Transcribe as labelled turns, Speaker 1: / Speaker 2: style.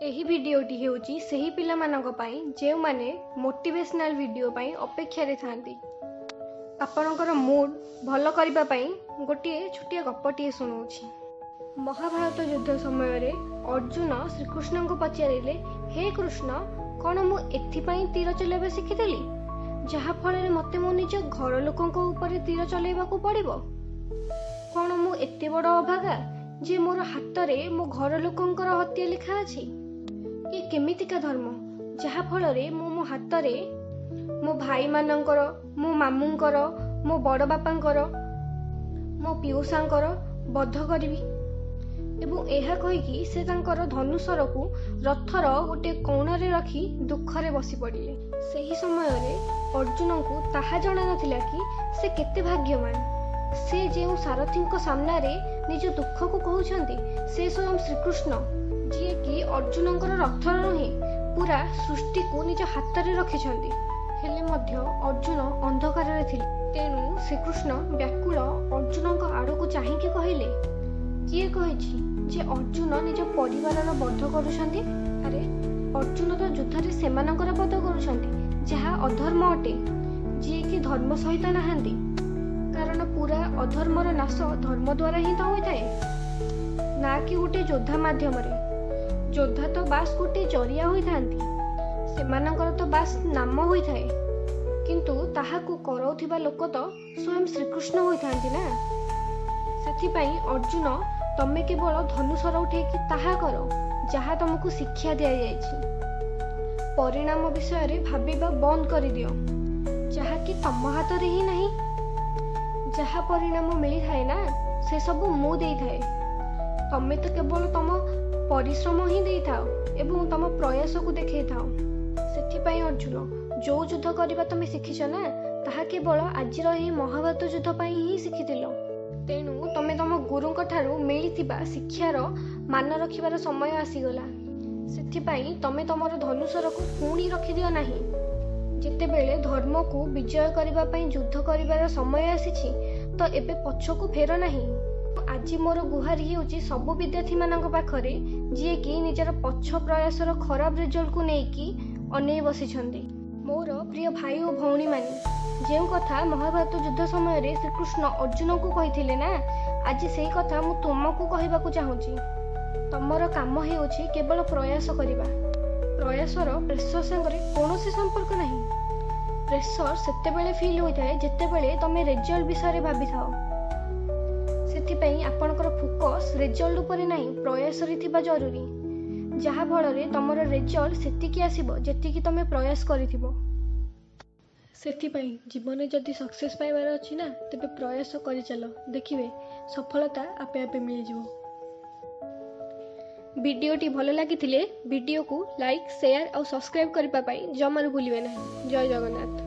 Speaker 1: ଏହି ଭିଡ଼ିଓଟି ହେଉଛି ସେହି ପିଲାମାନଙ୍କ ପାଇଁ, ଯେଉଁମାନେ ମୋଟିଭେସନାଲ୍ ଭିଡ଼ିଓ ପାଇଁ ଅପେକ୍ଷାରେ ଥାଆନ୍ତି। ଆପଣଙ୍କର ମୁଡ୍ ଭଲ କରିବା ପାଇଁ ଗୋଟିଏ ଛୋଟିଆ ଗପଟିଏ ଶୁଣାଉଛି। ମହାଭାରତ ଯୁଦ୍ଧ ସମୟରେ ଅର୍ଜୁନ ଶ୍ରୀକୃଷ୍ଣଙ୍କୁ ପଚାରିଲେ, "ହେ କୃଷ୍ଣ, କ'ଣ ମୁଁ ଏଥିପାଇଁ ତୀର ଚଲାଇବା ଶିଖିଥିଲି, ଯାହାଫଳରେ ମୋତେ ମୋ ନିଜ ଘର ଲୋକଙ୍କ ଉପରେ ତୀର ଚଲାଇବାକୁ ପଡ଼ିବ? କ'ଣ ମୁଁ ଏତେ ବଡ଼ ଅଭାଗା ଯେ ମୋର ହାତରେ ମୋ ଘର ଲୋକଙ୍କର ହତ୍ୟା ଲେଖା ଅଛି? ଇଏ କେମିତିକା ଧର୍ମ, ଯାହାଫଳରେ ମୁଁ ମୋ ହାତରେ ମୋ ଭାଇମାନଙ୍କର, ମୋ ମାମୁଁଙ୍କର, ମୋ ବଡ଼ ବାପାଙ୍କର, ମୋ ପିଉସାଙ୍କର ବଧ କରିବି?" ଏବଂ ଏହା କହିକି ସେ ତାଙ୍କର ଧନୁଶରକୁ ରଥର ଗୋଟିଏ କୋଣରେ ରଖି ଦୁଃଖରେ ବସି ପଡ଼ିଲେ। ସେହି ସମୟରେ ଅର୍ଜୁନଙ୍କୁ ତାହା ଜଣା ନଥିଲା କି ସେ କେତେ ଭାଗ୍ୟବାନ। ସେ ଯେଉଁ ସାରଥୀଙ୍କ ସାମ୍ନାରେ ନିଜ ଦୁଃଖକୁ କହୁଛନ୍ତି, ସେ ସ୍ୱୟଂ ଶ୍ରୀକୃଷ୍ଣ, ଯିଏକି ଅର୍ଜୁନଙ୍କର ରଥର ନୁହେଁ, ପୁରା ସୃଷ୍ଟିକୁ ନିଜ ହାତରେ ରଖିଛନ୍ତି। ହେଲେ ମଧ୍ୟ ଅର୍ଜୁନ ଅନ୍ଧକାରରେ ଥିଲେ। ତେଣୁ ଶ୍ରୀକୃଷ୍ଣ ବ୍ୟାକୁଳ ଅର୍ଜୁନଙ୍କ ଆଡ଼କୁ ଚାହିଁକି କହିଲେ, "କିଏ କହିଛି ଯେ ଅର୍ଜୁନ ନିଜ ପରିବାରର ବଧ କରୁଛନ୍ତି? ଆରେ, ଅର୍ଜୁନ ତ ଯୁଦ୍ଧରେ ସେମାନଙ୍କର ବଧ କରୁଛନ୍ତି, ଯାହା ଅଧର୍ମ ଅଟେ, ଯିଏକି ଧର୍ମ ସହିତ ନାହାନ୍ତି। କାରଣ ପୁରା ଅଧର୍ମର ନାଶ ଧର୍ମ ଦ୍ୱାରା ହିଁ ତ ହୋଇଥାଏ, ନା କି ଗୋଟେ ଯୋଦ୍ଧା ମାଧ୍ୟମରେ। ଯୋଦ୍ଧା ତ ବାସ୍ ଗୋଟିଏ ଜରିଆ ହୋଇଥାନ୍ତି। ସେମାନଙ୍କର ତ ବାସ୍ ନାମ ହୋଇଥାଏ, କିନ୍ତୁ ତାହାକୁ କରାଉଥିବା ଲୋକ ତ ସ୍ୱୟଂ ଶ୍ରୀକୃଷ୍ଣ ହୋଇଥାନ୍ତି ନା? ସେଥିପାଇଁ ଅର୍ଜୁନ, ତମେ କେବଳ ଧନୁଶର ଉଠେଇକି ତାହା କର, ଯାହା ତମକୁ ଶିକ୍ଷା ଦିଆଯାଇଛି। ପରିଣାମ ବିଷୟରେ ଭାବିବା ବନ୍ଦ କରିଦିଅ, ଯାହାକି ତମ ହାତରେ ହିଁ ନାହିଁ। ଯାହା ପରିଣାମ ମିଳିଥାଏ ନା, ସେସବୁ ମୁଁ ଦେଇଥାଏ। ତମେ ତ କେବଳ ତମ ପରିଶ୍ରମ ହିଁ ଦେଇଥାଅ ଏବଂ ତମ ପ୍ରୟାସକୁ ଦେଖେଇଥାଅ। ସେଥିପାଇଁ ଅର୍ଜୁନ, ଯୋଉ ଯୁଦ୍ଧ କରିବା ତମେ ଶିଖିଛ ନା, ତାହା କେବଳ ଆଜିର ଏହି ମହାଭାରତ ଯୁଦ୍ଧ ପାଇଁ ହିଁ ଶିଖିଥିଲ। ତେଣୁ ତମେ ତମ ଗୁରୁଙ୍କ ଠାରୁ ମିଳିଥିବା ଶିକ୍ଷାର ମାନ ରଖିବାର ସମୟ ଆସିଗଲା। ସେଥିପାଇଁ ତମେ ତମର ଧନୁଶରକୁ ପୁଣି ରଖିଦିଅ ନାହିଁ। ଯେତେବେଳେ ଧର୍ମକୁ ବିଜୟ କରିବା ପାଇଁ ଯୁଦ୍ଧ କରିବାର ସମୟ ଆସିଛି, ତ ଏବେ ପଛକୁ ଫେର ନାହିଁ।" ଆଜି ମୋର ଗୁହାରି ହେଉଛି ସବୁ ବିଦ୍ୟାର୍ଥୀମାନଙ୍କ ପାଖରେ, ଯିଏକି ନିଜର ପଛ ପ୍ରୟାସର ଖରାପ ରେଜଲ୍ଟକୁ ନେଇକି ଅନେଇ ବସିଛନ୍ତି। ମୋର ପ୍ରିୟ ଭାଇ ଓ ଭଉଣୀମାନେ, ଯେଉଁ କଥା ମହାଭାରତ ଯୁଦ୍ଧ ସମୟରେ ଶ୍ରୀକୃଷ୍ଣ ଅର୍ଜୁନଙ୍କୁ କହିଥିଲେ ନା, ଆଜି ସେଇ କଥା ମୁଁ ତୁମକୁ କହିବାକୁ ଚାହୁଁଛି। ତମର କାମ ହେଉଛି କେବଳ ପ୍ରୟାସ କରିବା। ପ୍ରୟାସର ପ୍ରେସର ସାଙ୍ଗରେ କୌଣସି ସମ୍ପର୍କ ନାହିଁ। ପ୍ରେସର ସେତେବେଳେ ଫିଲ୍ ହୋଇଥାଏ, ଯେତେବେଳେ ତମେ ରେଜଲ୍ଟ ବିଷୟରେ ଭାବିଥାଅ। ସେଥିପାଇଁ ଆପଣଙ୍କର ଫୋକସ୍ ରେଜଲ୍ଟ ଉପରେ ନାହିଁ, ପ୍ରୟାସରେ ଥିବା ଜରୁରୀ, ଯାହାଫଳରେ ତମର ରେଜଲ୍ଟ ସେତିକି ଆସିବ, ଯେତିକି ତମେ ପ୍ରୟାସ କରିଥିବ। ସେଥିପାଇଁ ଜୀବନରେ ଯଦି ସକ୍ସେସ୍ ପାଇବାର ଅଛି ନା, ତେବେ ପ୍ରୟାସ କରିଚାଲ। ଦେଖିବେ, ସଫଳତା ଆପେ ଆପେ ମିଳିଯିବ। ଭିଡ଼ିଓଟି ଭଲ ଲାଗିଥିଲେ ଭିଡ଼ିଓକୁ ଲାଇକ୍, ସେୟାର ଆଉ ସବସ୍କ୍ରାଇବ୍ କରିବା ପାଇଁ ଜମାରୁ ଭୁଲିବେ ନାହିଁ। ଜୟ ଜଗନ୍ନାଥ।